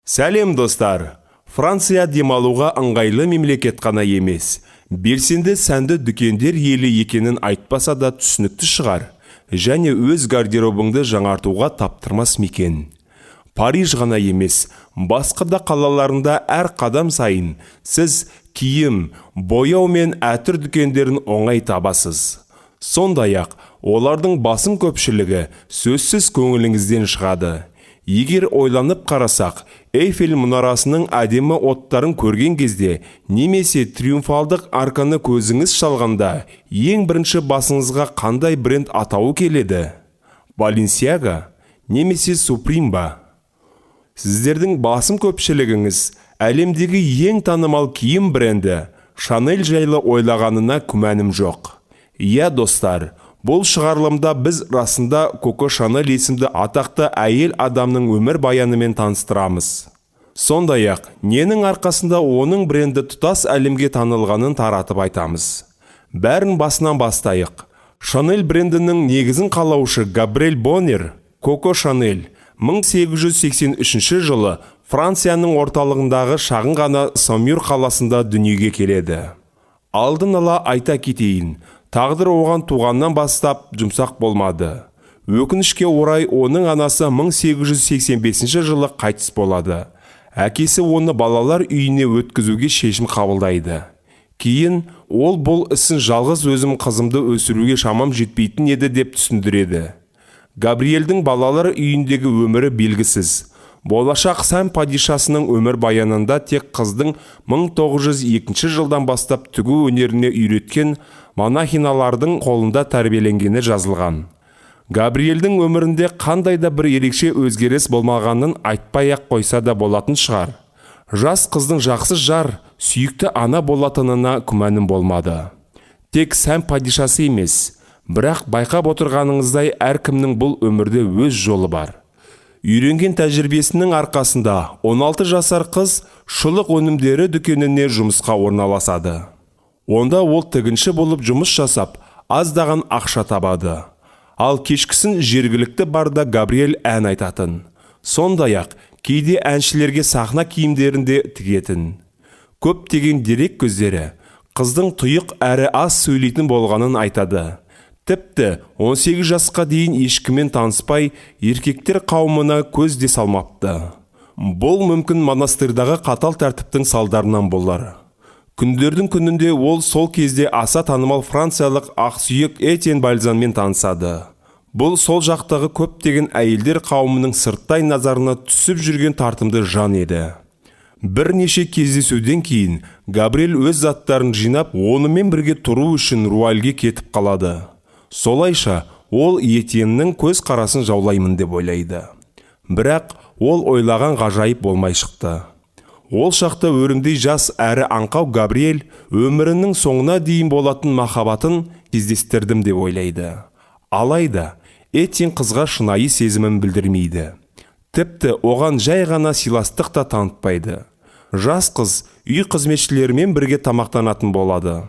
Сәлем, достар! Франция демалуға ыңғайлы мемлекет қана емес, белсенді сәнді дүкендер елі екенін айтпаса да түсінікті шығар. Және өз гардеробыңды жаңартуға таптырмас мекен. Париж ғана емес, басқа да қалаларында әр қадам сайын сіз киім, бояу мен әтір дүкендерін оңай табасыз. Сондай-ақ, олардың басым көпшілігі сөзсіз көңіліңізден шығады. Егер ойланып қарасақ, Эйфель мұнарасының әдемі оттарын көрген кезде немесе триумфалдық арканы көзіңіз шалғанда, ең бірінші басыңызға қандай бренд атауы келеді? Balenciaga немесе Supreme ба? Сіздердің басым көпшілігіңіз әлемдегі ең танымал киім бренді Chanel жайлы ойлағанына күмәнім жоқ. Иә, достар, бұл шығарылымда біз расында Коко Шанель есімді атақты әйел адамның өмір баянымен таныстырамыз. Сондай-ақ, ненің арқасында оның бренді тұтас әлемге танылғанын таратып айтамыз. Бәрін басынан бастайық. Шанель брендінің негізін қалаушы Габриэль Боннер, Коко Шанель 1883 жылы Францияның орталығындағы шағын ғана Сомюр қаласында дүниеге келеді. Алдын ала айта кетейін, тағдыр оған туғаннан бастап жұмсақ болмады. Өкінішке орай, оның анасы 1885 жылы қайтыс болады. Әкесі оны балалар үйіне өткізуге шешім қабылдайды. Кейін ол бұл ісін жалғыз өзім қызымды өсіруге шамам жетпейтін еді деп түсіндіреді. Габриэльдің балалар үйіндегі өмірі белгісіз. Болашақ сән падишасының өмір баянында тек қыздың 1902 жылдан бастап тігу өнеріне үйреткен монахиналардың қолында тәрбиеленгені жазылған. Габриэльдің өмірінде қандай да бір ерекше өзгеріс болмағанын айтпай-ақ қойса да болатын шығар. Жас қыздың жақсы жар, сүйікті ана болатынына күмәнім болмады. Тек сән падишасы емес, бірақ байқап отырғаныңыздай, әркімнің бұл өмірде өз жолы бар. Үйренген тәжірибесінің арқасында 16 жасар қыз шұлық өнімдері дүкеніне жұмысқа орналасады. Онда ол тігінші болып жұмыс жасап, аздаған ақша табады. Ал кешкісін жергілікті барда Габриэль ән айтатын. Сондай-ақ, кейде әншілерге сахна киімдерін де тігетін. Көптеген дерек көздері қыздың тұйық әрі аз сөйлейтін болғанын айтады. Тіпті 18 жасқа дейін ешкіммен таныспай, еркектер қауымына көз де салмапты. Бұл мүмкін монастырдағы қатал тәртіптің салдарынан болар. Күндердің күнінде ол сол кезде аса танымал франциялық ақсүйек Этьен Бальзанмен танысады. Бұл сол жақтағы көптеген әйелдер қауымының сырттай назарына түсіп жүрген тартымды жан еді. Бірнеше кездесуден кейін Габриэль өз заттарын жинап, онымен бірге тұру үшін Руальге кетіп қалады. Солайша ол Етьеннің көз қарасын жаулаймын деп ойлайды. Бірақ ол ойлаған ғажайып болмай шықты. Ол шақта өрімдей жас әрі аңқау Габриэль өмірінің соңына дейін болатын махаббатын кездестірдім деп ойлайды. Алайда Этьен қызға шынайы сезімін білдірмейді. Тіпті оған жай ғана сыйластық та танытпайды. Жас қыз үй қызметшілерімен бірге тамақтанатын болады.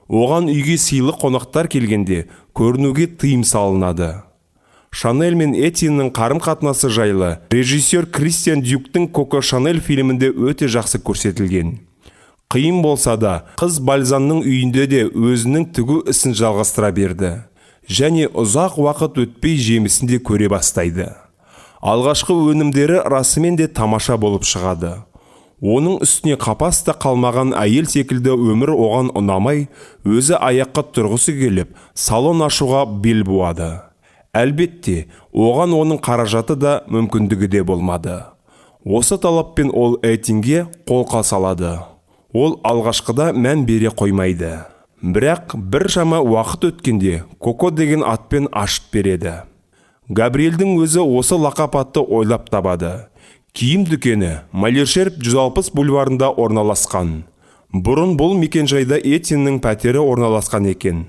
Оған үйге сыйлы қонақтар келгенде көрінуге тыйым салынады. Шанель мен Этьеннің қарым-қатынасы жайлы режиссер Кристиан Дюктің Коко Шанель фильмінде өте жақсы көрсетілген. Қиын болса да, қыз Бальзанның үйінде де өзінің тігу ісін жалғастыра берді. Және ұзақ уақыт өтпей жемісін де көре бастайды. Алғашқы өнімдері расымен де тамаша болып шығады. Оның үстіне қапаста қалмаған әйел секілді өмір оған ұнамай, өзі аяққа тұрғысы келіп, салон ашуға бел буады. Әлбетте, оған оның қаражаты да, мүмкіндігі де болмады. Осы талаппен ол Этьенге қолқа салады. Ол алғашқыда мән бере қоймайды. Бірақ біршама уақыт өткенде Коко деген атпен ашып береді. Габриэльдің өзі осы лақап атты ойлап табады. Киім дүкені Малешерб 160 бульварында орналасқан. Бұрын бұл мекенжайда Этьеннің пәтері орналасқан екен.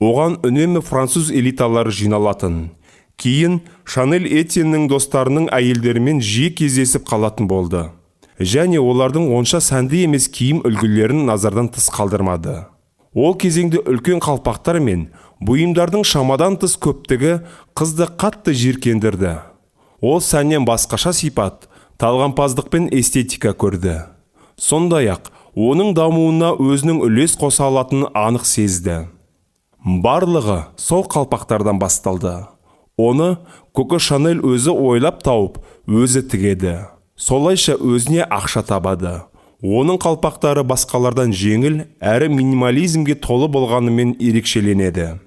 Оған үнемі француз элиталары жиналатын. Кейін Шанель Этьеннің достарының әйелдерімен жиі кездесіп қалатын болды. Және олардың онша сәнді емес киім үлгілерін назардан тыс қалдырмады. Ол кезеңде үлкен қалпақтар мен бұйымдардың шамадан тыс көптігі қызды қатты жиіркендірді. Ол сәннен басқаша сипат, Талғампаздық пен эстетика көрді. Сондай-ақ, оның дамуына өзінің үлес қоса алатынын анық сезді. Барлығы сол қалпақтардан басталды. Оны Коко Шанель өзі ойлап тауып, өзі тігеді. Солайша өзіне ақша табады. Оның қалпақтары басқалардан жеңіл әрі минимализмге толы болғанымен ерекшеленеді.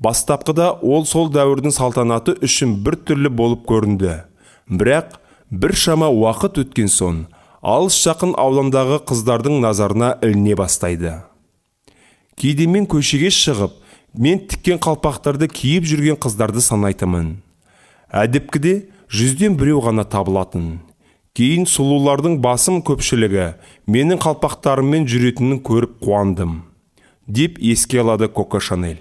Бастапқыда ол сол дәуірдің салтанаты үшін бір түрлі болып көрінді. Бірақ біршама уақыт өткен соң, алыс жақын аудандағы қыздардың назарына іліне бастайды. Кейде мен көшеге шығып, мен тіккен қалпақтарды киіп жүрген қыздарды санайтынмын. Әдепкіде 100-ден біреу ғана табылатын. Кейін сұлулардың басым көпшілігі менің қалпақтарыммен жүретінін көріп қуандым, деп еске алады Коко Шанель.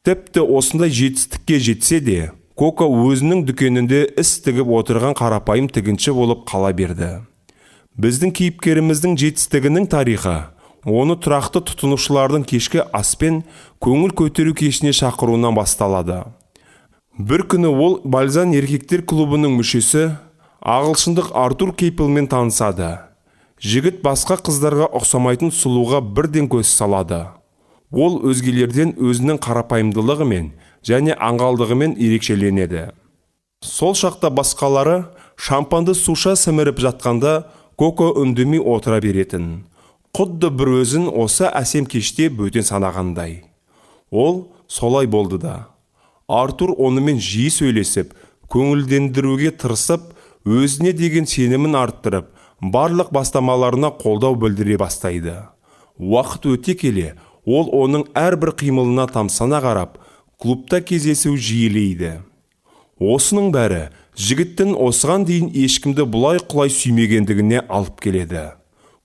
Тіпті осындай жетістікке жетсе де, Коко өзінің дүкенінде іс тігіп отырған қарапайым тігінші болып қала берді. Біздің кейіпкеріміздің жетістігінің тарихы оны тұрақты тұтынушылардың кешкі аспен көңіл көтеру кешіне шақыруынан басталады. Бір күні ол Бальзан еркектер клубының мүшесі ағылшындық Артур Кейпелмен танысады. Жігіт басқа қыздарға ұқсамайтын сұлуға бірден көз салады. Ол өзгелерден өзінің қарапайымдылығымен және аңғалдығымен ерекшеленеді. Сол шақта басқалары шампанды суша сіміріп жатқанда Коко үндемей отыра беретін. Құдды бір өзін осы әсем кеште бөтен санағандай. Ол солай болды да. Артур онымен жиі сөйлесіп, көңілдендіруге тырысып, өзіне деген сенімін арттырып, барлық бастамаларына қолдау білдіре бастайды. Уақыт өте келе, ол оның әрбір қимылына тамсана қарап, клубта кездесу жиілейді. Осының бәрі жігіттің осыған дейін ешкімді бұлай құлай сүймегендігіне алып келеді.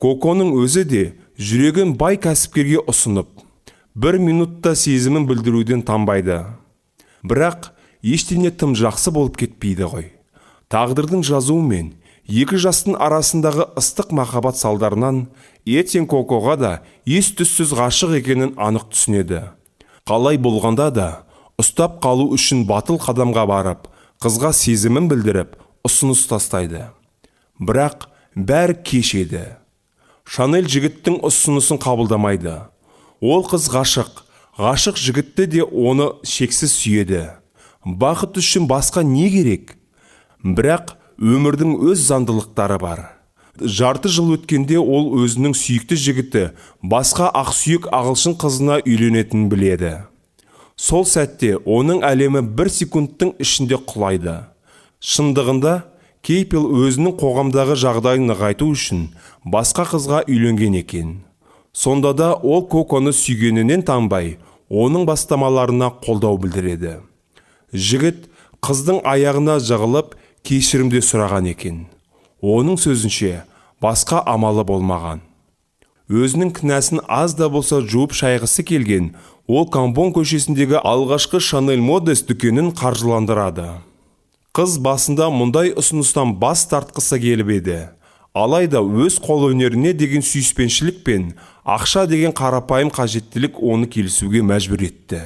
Коконың өзі де жүрегін бай кәсіпкерге ұсынып, бір минутта сезімін білдіруден танбайды. Бірақ ештеңе тым жақсы болып кетпейді ғой. Тағдырдың жазуымен екі жастың арасындағы ыстық махаббат салдарынан Этьен Кокоға да ес-түссіз ғашық екенін анық түсінеді. Қалай болғанда да ұстап қалу үшін батыл қадамға барып, қызға сезімін білдіріп, ұсыныс тастайды. Бірақ бәрі кеш еді. Шанель жігіттің ұсынысын қабылдамайды. Ол қыз ғашық, ғашық жігітті де оны шексіз сүйеді. Бақыт үшін басқа не керек? Бірақ өмірдің өз заңдылықтары бар. Жарты жыл өткенде ол өзінің сүйікті жігіті басқа ақсүйек ағылшын қызына үйленетінін біледі. Сол сәтте оның әлемі бір секундтың ішінде құлайды. Шындығында Кейпел өзінің қоғамдағы жағдайын нығайту үшін басқа қызға үйленген екен. Сонда да ол Коконы сүйгенінен танбай, оның бастамаларына қолдау білдіреді. Жігіт қыздың аяғына жығылып, кешірім де сұраған екен. Оның сөзінше, басқа амалы болмаған. Өзінің кінәсін аз да болса жуып шайғысы келген, ол Камбон көшесіндегі алғашқы Шанель Модес дүкенін қаржыландырады. Қыз басында мұндай ұсыныстан бас тартқысы келіп еді. Алайда өз қолөнеріне деген сүйіспеншілік пен ақша деген қарапайым қажеттілік оны келісуге мәжбүр етті.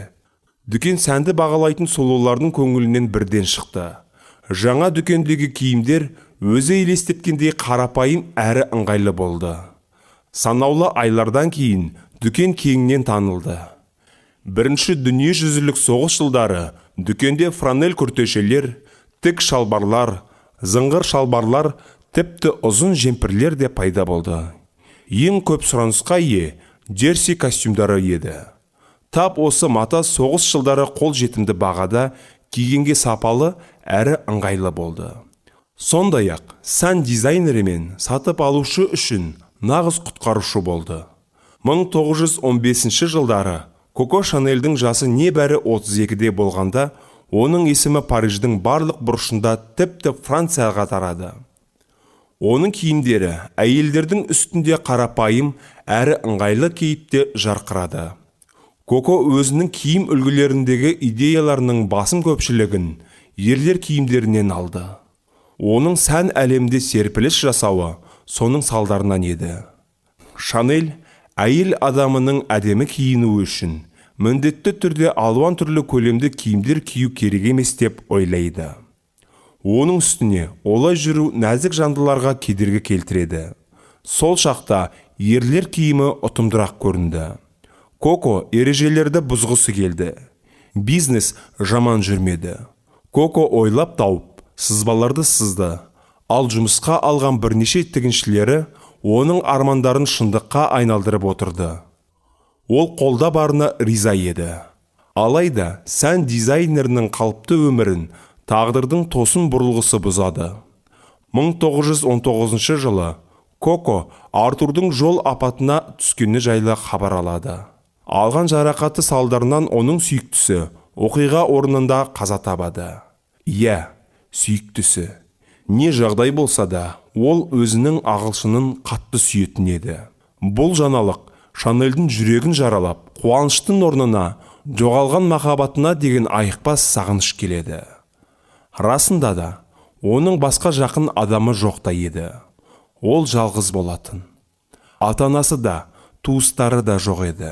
Дүкен сәнді бағалайтын сұлулардың көңілінен бірден шықты. Жаңа дүкендегі киімдер өзі елестеткендей қарапайым әрі ыңғайлы болды. Санаулы айлардан кейін дүкен кеңінен танылды. Бірінші дүниежүзілік соғыс жылдары дүкенде франель күртешелер, тік шалбарлар, зыңғыр шалбарлар, тіпті ұзын жемпірлер де пайда болды. Ең көп сұранысқа ие джерси костюмдары еді. Тап осы мата соғыс жылдары қол жетімді бағада кигенге сапалы әрі ыңғайлы болды. Сондай-ақ сән дизайнері мен сатып алушы үшін нағыз құтқарушы болды. 1915 жылдары Коко Шанельдің жасы небәрі 32-де болғанда, оның есімі Париждің барлық бұрышында, тіпті Францияға тарады. Оның киімдері әйелдердің үстінде қарапайым әрі ыңғайлы кейіпте жарқырады. Коко өзінің киім үлгілеріндегі идеяларының басым көпшілігін ерлер киімдерінен алды. Оның сән әлемде серпіліс жасауы соның салдарынан еді. Шанель әйел адамының әдемі киінуі үшін міндетті түрде алуан түрлі көлемді киімдер кию керек емес деп ойлайды. Оның үстіне олай жүру нәзік жандыларға кедергі келтіреді. Сол шақта ерлер киімі ұтымдырақ көрінді. Коко ережелерді бұзғысы келді. Бизнес жаман жүрмеді. Коко ойлап тауып, сызбаларды сызды. Ал жұмысқа алған бірнеше тігіншілері оның армандарын шындыққа айналдырып отырды. Ол қолда барына риза еді. Алайда сән дизайнерінің қалыпты өмірін тағдырдың тосын бұрылғысы бұзады. 1919 жылы Коко Артурдың жол апатына түскені жайлы хабар алады. Алған жарақаты салдарынан оның сүйіктісі оқиға орнында қаза табады. Иә, сүйіктісі. Не жағдай болса да, ол өзінің ағылшынын қатты сүйетін еді. Бұл жаңалық Шанельдің жүрегін жаралап, қуаныштың орнына жоғалған махаббатына деген айықпас сағыныш келеді. Расында да, оның басқа жақын адамы жоқ та еді. Ол жалғыз болатын. Ата-анасы да, туыстары да жоқ еді.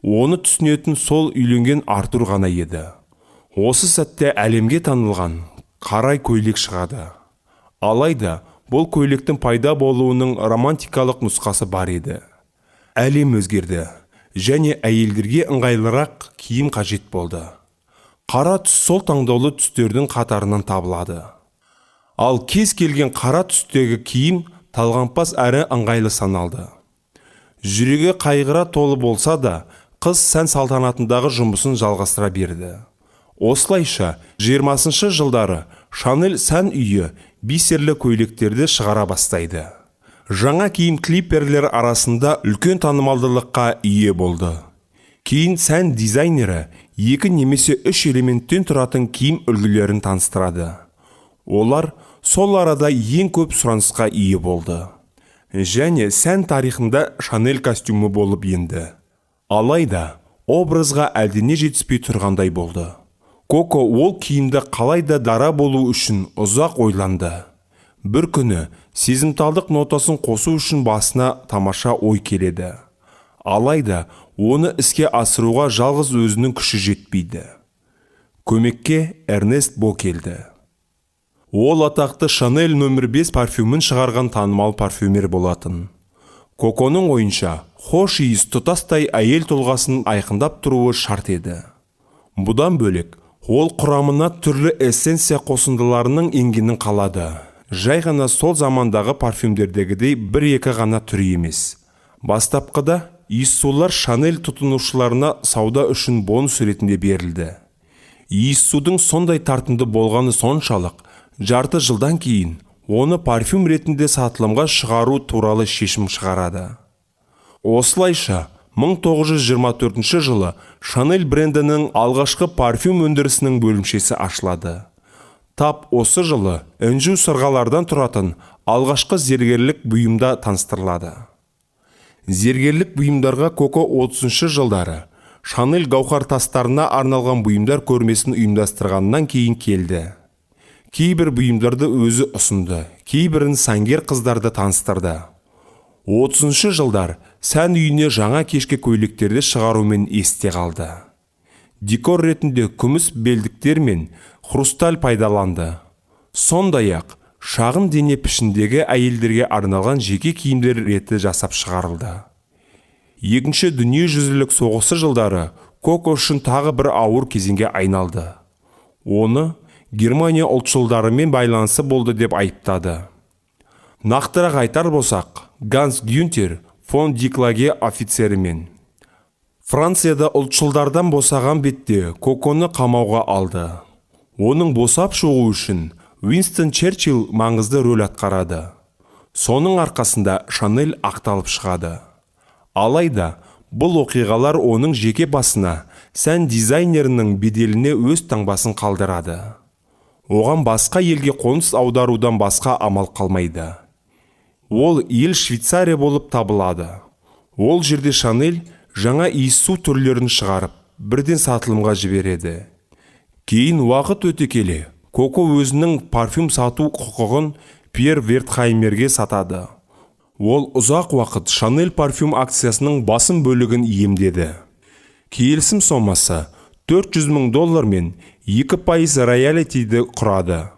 Оны түсінетін сол үйленген Артур ғана еді. Осы сәтте әлемге танылған қарай көйлек шығады. Алайда бұл көйлектің пайда болуының романтикалық нұсқасы бар еді. Әлем өзгерді және әйелдерге ыңғайлырақ киім қажет болды. Қара түс сол таңдаулы түстердің қатарынан табылады. Ал кез келген қара түстегі киім талғампаз әрі ыңғайлы саналды. Жүрегі қайғыра толы болса да, қыз сән салтанатындағы жұмысын жалғастыра берді. Осылайша, 20-шы жылдары Шанель сән үйі бисерлі көйлектерді шығара бастайды. Жаңа киім клиперлер арасында үлкен танымалдылыққа ие болды. Кейін сән дизайнері 2 немесе 3 элементтен тұратын киім үлгілерін таныстырады. Олар сол арада ең көп сұранысқа ие болды. Және сән тарихында Шанель костюмі болып енді. Алайда образға әлдене жетіспей тұрғандай болды. Коко ол киімді қалайда дара болу үшін ұзақ ойланды. Бір күні сезімталдық нотасын қосу үшін басына тамаша ой келеді. Алайда оны іске асыруға жалғыз өзінің күші жетпейді. Көмекке Эрнест Бо келді. Ол атақты Шанель нөмір 5 парфюмін шығарған танымал парфюмер болатын. Коконың ойынша, хош иіс тұтастай әйел тұлғасын айқындап тұруы шарт еді. Бұдан бөлек, ол құрамына түрлі эссенция қосындыларының енгенін қалады. Жай ғана сол замандағы парфюмдердегідей бір-екі ғана түрі емес. Бастапқыда иіссулар Шанель тұтынушыларына сауда үшін бонус ретінде берілді. Иіссудың сондай тартымды болғаны соншалық, жарты жылдан кейін оны парфюм ретінде сатылымға шығару туралы шешім шығарады. Осылайша, 1924 жылы Шанель брендінің алғашқы парфюм өндірісінің бөлімшесі ашылады. Тап осы жылы інжу сырғалардан тұратын алғашқы зергерлік бұйымда таныстырылады. Зергерлік бұйымдарға Коко 30 жылдары Шанель гауһар тастарына арналған бұйымдар көрмесін ұйымдастырғаннан кейін келді. Кейбір бұйымдарды өзі ұсынды, кейбірін сәнгер қыздарды таныстырды. 30 жылдар сән үйіне жаңа кешкі көйлектерді шығарумен есте қалды. Декор ретінде күміс белдіктер мен хрусталь пайдаланды. Сондай-ақ, шағын дене пішіндегі әйелдерге арналған жеке киімдер реті жасап шығарылды. Екінші дүниежүзілік соғысы жылдары Коко үшін тағы бір ауыр кезеңге айналды. Оны Германия ұлтшылдарымен байланысы болды деп айыптады. Нақтырақ айтар болсақ, Ганс Гюнтер фон Диклаге офицерімен. Францияда ұлтшылдардан босаған бетте Коконы қамауға алды. Оның босап шығу үшін Уинстон Черчилль маңызды рөл атқарады. Соның арқасында Шанель ақталып шығады. Алайда бұл оқиғалар оның жеке басына, сән дизайнерінің беделіне өз таңбасын қалдырады. Оған басқа елге қоныс аударудан басқа амал қалмайды. Ол ел Швейцария болып табылады. Ол жерде Шанель жаңа иіссу түрлерін шығарып, бірден сатылымға жібереді. Кейін уақыт өте келе, Коко өзінің парфюм сату құқығын Пьер Вертхаймерге сатады. Ол ұзақ уақыт Шанель парфюм акциясының басым бөлігін иемдеді. Келісім сомасы $400 000 мен 2% роялтиді құрады.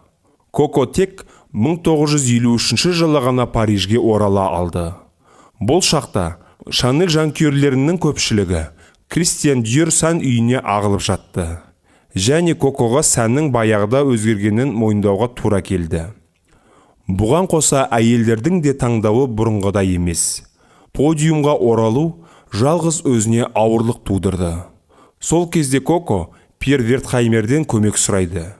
Коко тек 1953 жылы ғана Парижге орала алды. Бұл шақта Шанель жанкүйерлерінің көпшілігі Кристиан Диор сән үйіне ағылып жатты. Және Кокоға сәннің баяғыда өзгергенін мойындауға тура келді. Бұған қоса әйелдердің де таңдауы бұрынғыдай емес. Подиумға оралу жалғыз өзіне ауырлық тудырды. Сол кезде Коко Пьер Вертхаймерден көмек сұрайды.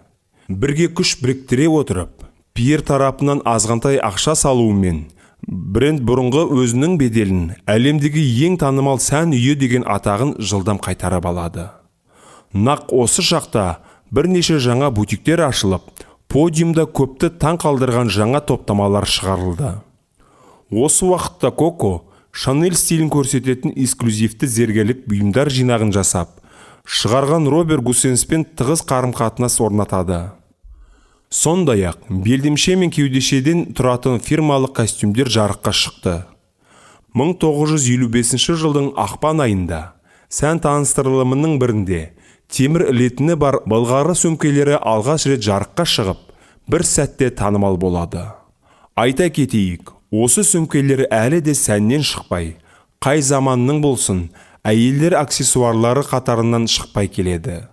Бірге күш біріктіре отырып, Пьер тарапынан азғантай ақша салуымен бренд бұрынғы өзінің беделін, әлемдегі ең танымал сән үйі деген атағын жылдам қайтарып алады. Нақ осы шақта бірнеше жаңа бутиктер ашылып, подиумда көпті таң қалдырған жаңа топтамалар шығарылды. Осы уақытта Коко Шанель стилін көрсететін эксклюзивті зергерлік бұйымдар жинағын жасап, шығарған Робер Гуссенспен тығыз қарым-қатынас орнатады. Сондай-ақ, белдемше мен кеудешеден тұратын фирмалық костюмдер жарыққа шықты. 1955 жылдың ақпан айында сән таныстырылымының бірінде темір ілетіні бар былғары сөмкелері алғаш рет жарыққа шығып, бір сәтте танымал болады. Айта кетейік, осы сөмкелер әлі де сәннен шықпай, қай заманның болсын, әйелдер аксессуарлары қатарынан шықпай келеді.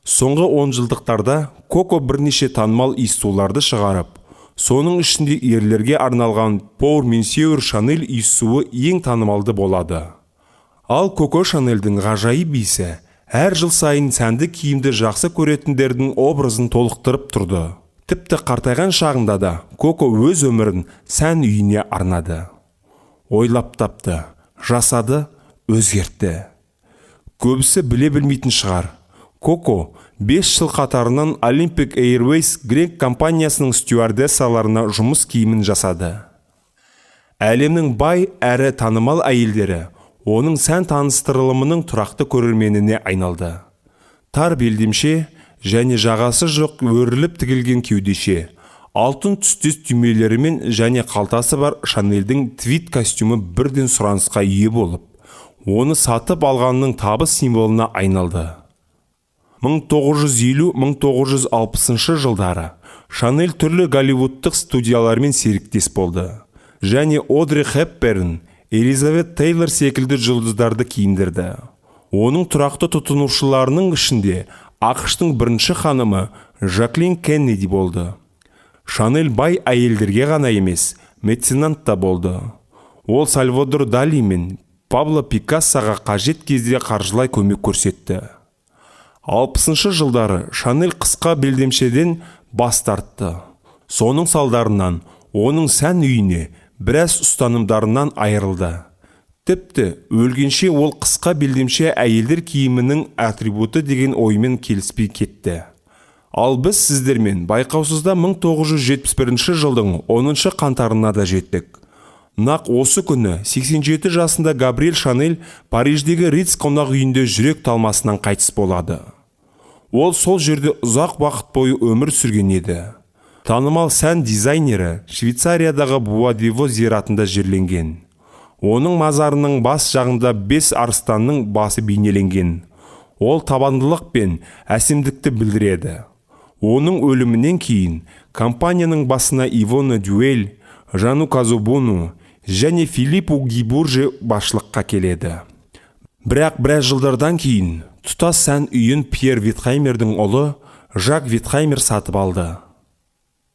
Соңғы 10 жылдықтарда Коко бірнеше танымал иіссуларды шығарып, соның ішінде ерлерге арналған Pour Monsieur Chanel иіссуы ең танымалды болады. Ал Коко Шанельдің ғажайып иісі әр жыл сайын сәнді киімді жақсы көретіндердің образын толықтырып тұрды. Тіпті қартайған шағында да Коко өз өмірін сән үйіне арнады. Ойлап тапты, жасады, өзгертті. Көбісі біле білмейтін шығар. Коко 5 жыл қатарынан Olympic Airways грек компаниясының стюардессаларына жұмыс киімін жасады. Әлемнің бай әрі танымал әйелдері оның сән таныстырылымының тұрақты көрерменіне айналды. Тар белдемше және жағасы жоқ өріліп тігілген кеудеше, алтын түстес түймелерімен және қалтасы бар Шанельдің твид костюмі бірден сұранысқа ие болып, оны сатып алғанның табыс символына айналды. 1950-1960 жылдары Шанель түрлі голливудтық студиялармен серіктес болды және Одри Хепберн, Элизабет Тейлор секілді жұлдыздарды киіндірді. Оның тұрақты тұтынушыларының ішінде АҚШ-тың бірінші ханымы Жаклин Кеннеди болды. Шанель бай әйелдерге ғана емес, меценат та болды. Ол Сальвадор Дали мен Пабло Пикассоға қажет кезде қаржылай көмек көрсетті. 60 жылдары Шанель қысқа белдемшеден бас тартты. Соның салдарынан оның сән үйіне біраз ұстанымдарынан айырылды. Тіпті өлгенше ол қысқа белдемше әйелдер киімінің атрибуты деген оймен келіспей кетті. Ал біз сіздермен байқаусызда 1971 жылдың 10 қаңтарына да жеттік. Нақ осы күні 87 жасында Габриэль Шанель Париждегі Риц қонақ үйінде жүрек талмасынан қайтыс болады. Ол сол жерде ұзақ уақыт бойы өмір сүрген еді. Танымал сән дизайнері Швейцариядағы Буадиво зиратында жерленген. Оның мазарының бас жағында 5 арыстанның басы бейнеленген. Ол табандылық пен әсемдікті білдіреді. Оның өлімінен кейін компанияның басына Ивона Дюэль, Жану Казобону және Филиппу Гибурже басшылыққа келеді. Бірақ біраз жылдардан кейін тұтас сән үйін Пьер Витхаймердің ұлы Жак Витхаймер сатып алды.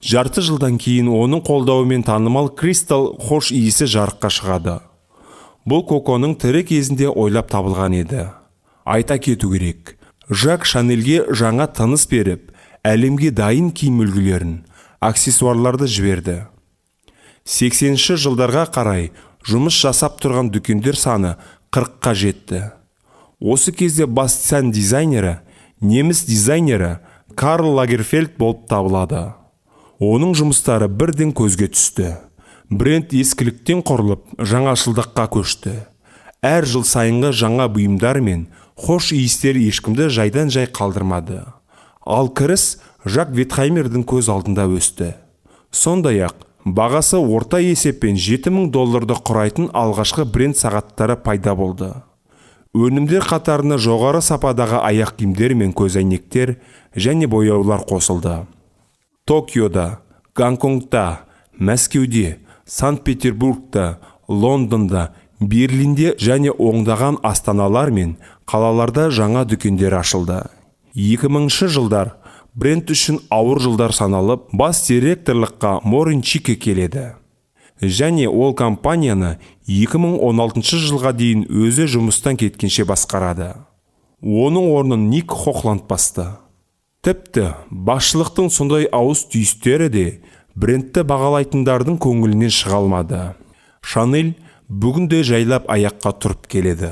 Жарты жылдан кейін оның қолдауымен танымал Кристалл хош иісі жарыққа шығады. Бұл Коконың тірі кезінде ойлап табылған еді. Айта кету керек, Жак Шанельге жаңа тыныс беріп, әлемге дайын киім үлгілерін, аксессуарларды жіберді. 80-ші жылдарға қарай жұмыс жасап тұрған дүкендер саны 40-қа жетті. Осы кезде бас сән дизайнері, неміс дизайнері Карл Лагерфельд болып табылады. Оның жұмыстары бірден көзге түсті. Бренд ескіліктен құрылып, жаңашылдыққа көшті. Әр жыл сайынғы жаңа бұйымдар мен хош иістер ешкімді жайдан-жай қалдырмады. Ал кіріс Жак Витхаймердің көз алдында өсті. Сондай-ақ, бағасы орта есеппен $7000 құрайтын алғашқы бренд сағаттары пайда болды. Өнімдер қатарына жоғары сападағы аяқ киімдер мен көзәйнектер және бояулар қосылды. Токиода, Гонконгта, Мәскеуде, Санкт-Петербургта, Лондонда, Берлинде және ондаған астаналар мен қалаларда жаңа дүкендер ашылды. 2000 жылдар бренд үшін ауыр жылдар саналып, бас директорлыққа Морин Чике келеді. Және ол компанияны 2016 жылға дейін өзі жұмыстан кеткенше басқарады. Оның орнын Ник Хохланд басты. Тіпті басшылықтың сондай ауыс түйістері де брендті бағалайтындардың көңілінен шыға алмады. Шанель бүгінде жайлап аяққа тұрып келеді.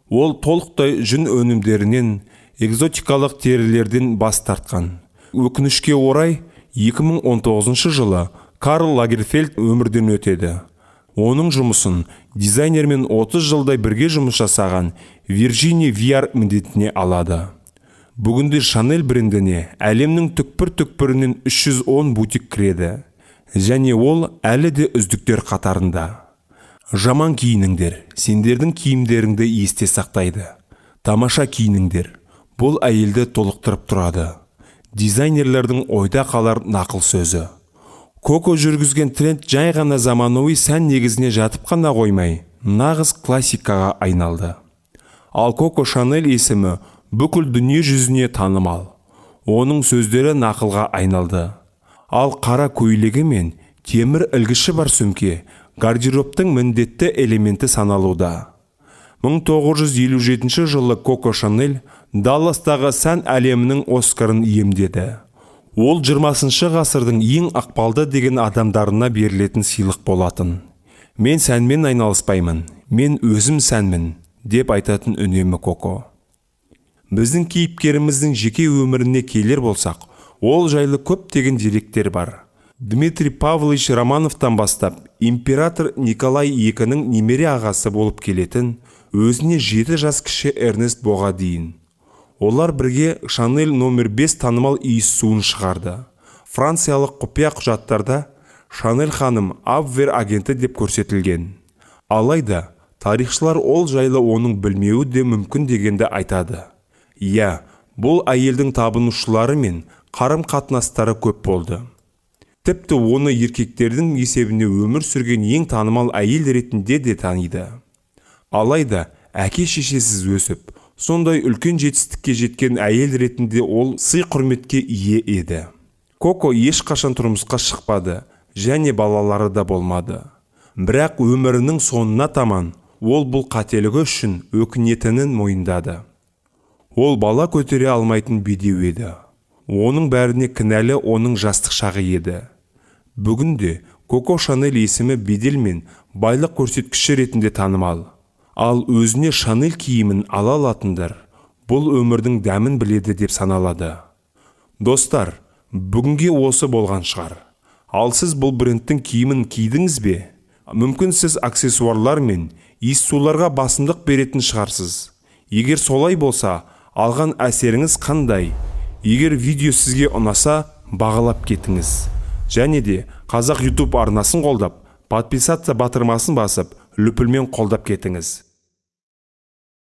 Ол толықтай жүн өнімдерінен, экзотикалық терілерден бас тартқан. Өкінішке орай, 2019 жылы Карл Лагерфельд өмірден өтеді. Оның жұмысын дизайнермен 30 жылдай бірге жұмыс жасаған Виржини Виар міндетіне алады. Бүгінде Шанель брендіне әлемнің түкпір-түкпірінен 310 бутик кіреді. Және ол әлі де үздіктер қатарында. Жаман киініңдер, сендердің киімдеріңді есте сақтайды. Тамаша киініңдер, бұл әйелді толықтырып тұрады. Дизайнерлердің ойда қалар нақыл сөзі. Коко жүргізген тренд жай ғана заманауи сән негізіне жатып қана қоймай, нағыз классикаға айналды. Ал Коко Шанель есімі бүкіл дүние жүзіне танымал. Оның сөздері нақылға айналды. Ал қара көйлегі мен темір ілгіші бар сөмке гардеробтың міндетті элементі саналуда. 1957 жылы Коко Шанель Далластағы сән әлемінің Оскарын иемдеді. Ол 20 ғасырдың ең ықпалды деген адамдарына берілетін сыйлық болатын. Мен сәнмен айналыспаймын, мен өзім сәнмін, деп айтатын үнемі Коко. Біздің кейіпкеріміздің жеке өміріне келер болсақ, ол жайлы көптеген деректер бар. Дмитрий Павлович Романовтан бастап, император Николай II-нің немере ағасы болып келетін, өзіне 7 жас кіші Эрнест Боға дейін. Олар бірге Шанель номер 5 танымал иіс суын шығарды. Франциялық құпия құжаттарда Шанель ханым Абвер агенті деп көрсетілген. Алайда тарихшылар ол жайлы оның білмеуі де мүмкін дегенді айтады. Иә, бұл әйелдің табынушылары мен қарым-қатынастары көп болды. Тіпті оны еркектердің есебіне өмір сүрген ең танымал әйел ретінде де таниды. Алайда әке-шешесіз өсіп, сондай үлкен жетістікке жеткен әйел ретінде ол сый-құрметке ие еді. Коко ешқашан тұрмысқа шықпады және балалары да болмады. Бірақ өмірінің соңына таман ол бұл қателігі үшін өкінетінін мойындады. Ол бала көтере алмайтын бедеу еді. Оның бәріне кінәлі оның жастық шағы еді. Бүгінде Коко Шанель есімі бедел мен байлық көрсеткіші ретінде танымал. Ал өзіне Шанель киімін ала алатындар бұл өмірдің дәмін біледі деп саналады. Достар, бүгінге осы болған шығар. Ал сіз бұл брендтің киімін кидіңіз бе? Мүмкін сіз аксессуарлар мен иіссуларға басымдық беретін шығарсыз. Егер солай болса, алған әсеріңіз қандай? Егер видео сізге ұнаса, бағалап кетіңіз. Және де Қазақ YouTube арнасын қолдап, подписаться батырмасын басып, лүпілмен қолдап кетіңіз.